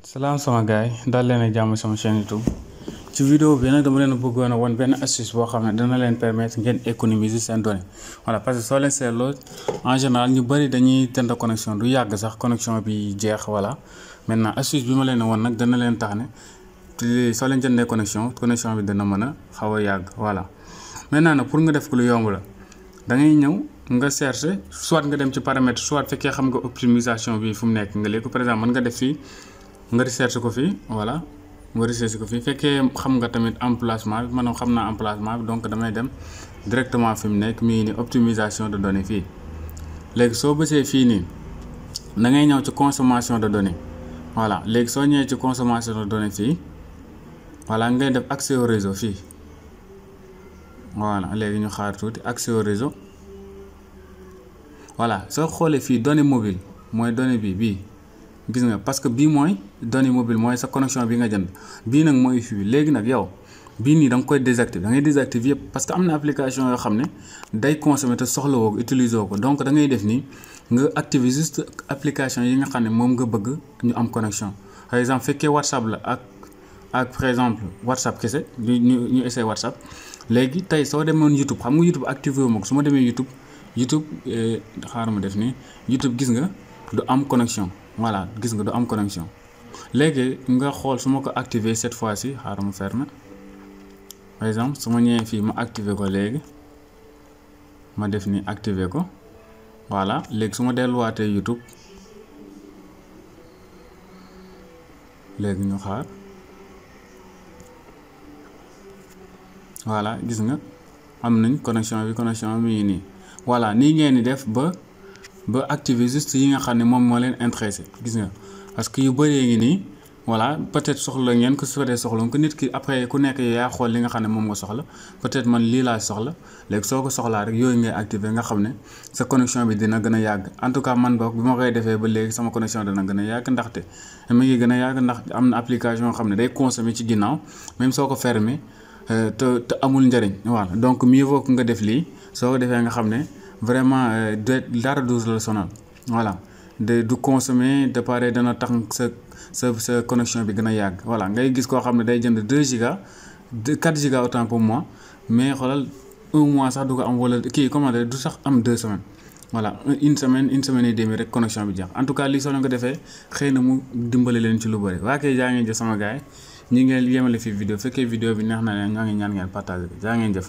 salaam sama gaay daal leen a jàmm sama chaîne YouTube ci vidéo bi nag dama leen bëggoon a won benn astuce boo xam ne dina leen permettre ngeen économiser seen données voilà parce que soo leen seetloo en général ñu bëri dañuy tënd connexion du yàgg sax connexion bi jeex voilà maintenant astuce bi ma leen won nag dana leen tax ne soo leen jëndee connexion bi dana mën a xaw a yàgg voilà maintenant nag pour nga def ko lu yomb la da ngay ñëw nga chercher soit nga dem ci paramètre soit fekkee xam nga optimisation bi fu mu nekk nga léegi par exemple mën nga def fii nga recherche ko fii voilà nga recherche ko fii fekkee xam nga tamit emplacement bi man xam naa emplacement bi donc damay dem directement fi mu nekk mi ngi ni optimisation de données fii léegi soo bësee fii nii da ngay ñëw ci consommation de données voilà léegi soo ñëwee ci consommation de données fii voilà ngay def accès au réseau fii voilà léegi ñu xaar tuuti accès au réseau voilà soo xoolee fii données mobile mooy données bii gis nga parce que bii mooy données mobile mooy sa connexion bi nga jënd bii nag mooy fii léegi nag yow bii nii da nga koy désactiver da ngay désactiver yëpp parce que am na application yoo xam ne day consommer te soxla woo ko utiliser woo ko donc da ngay def nii nga activer juste application yi nga xam ne moom nga bëgg ñu am connexion par exemple fekkee WhatsApp la ak par exemple WhatsApp kese ñu essayer WhatsApp léegi tey soo demoon YouTube xam nga YouTube activé wu ma ko su ma demee YouTube xaaral ma def nii YouTube gis nga du am connexion voilà gis nga du am connexion léegi nga xool su ma ko activer cette fois-ci xaaral ma fermer par exemple su ma ñëwee fii ma activer ko léegi ma def ni activer ko voilà léegi su ma delluwaatee YouTube léegi ñu xaar voilà gis nga am nañ connexion bi mi ngi nii voilà nii ngeen di def ba activer juste yi nga xam ne moom moo leen intéressé gis nga parce que yu bëree ngi nii voilà peut-être soxla ngeen ko su fekkee soxla ko nit ki après ku nekk yaa xool li nga xam ne moom nga soxla peut-être man lii laa soxla léegi soo ko soxlaa rek yooyu ngay activer nga xam ne sa connexion bi dina gën a yàgg en tout cas man boog bi ma koy defee ba léegi sama connexion dina gën a yàgg ndaxte mi ngi gën a yàgg ndax am na application yoo xam ne day consommer ci ginnaaw même soo ko fermer te amul njëriñ voilà donc mieux vaut que nga def lii soo ko defee nga xam ne vraiment dara du la sonal voilà du consommer de pare dana tax sa connexion bi gën a yàgg voilà ngay gis koo xam ne day jënd 2 giga 4 giga autant pour moi mais xoolal 1 mois sax du ko am wala kii commandé du sax am 2 semaines voilà une semaine et demie rek connexion bi jeex en tout cas lii soo leen ko defee xëy na mu dimbale leen ci lu bëri waa kay jaa ngeen jëf sama gars yi ñi ngeen yemale fi vidéo fekkee vidéo bi neex na leen ñoo ngi ñaan ngeen partager ko jaa ngeen jëf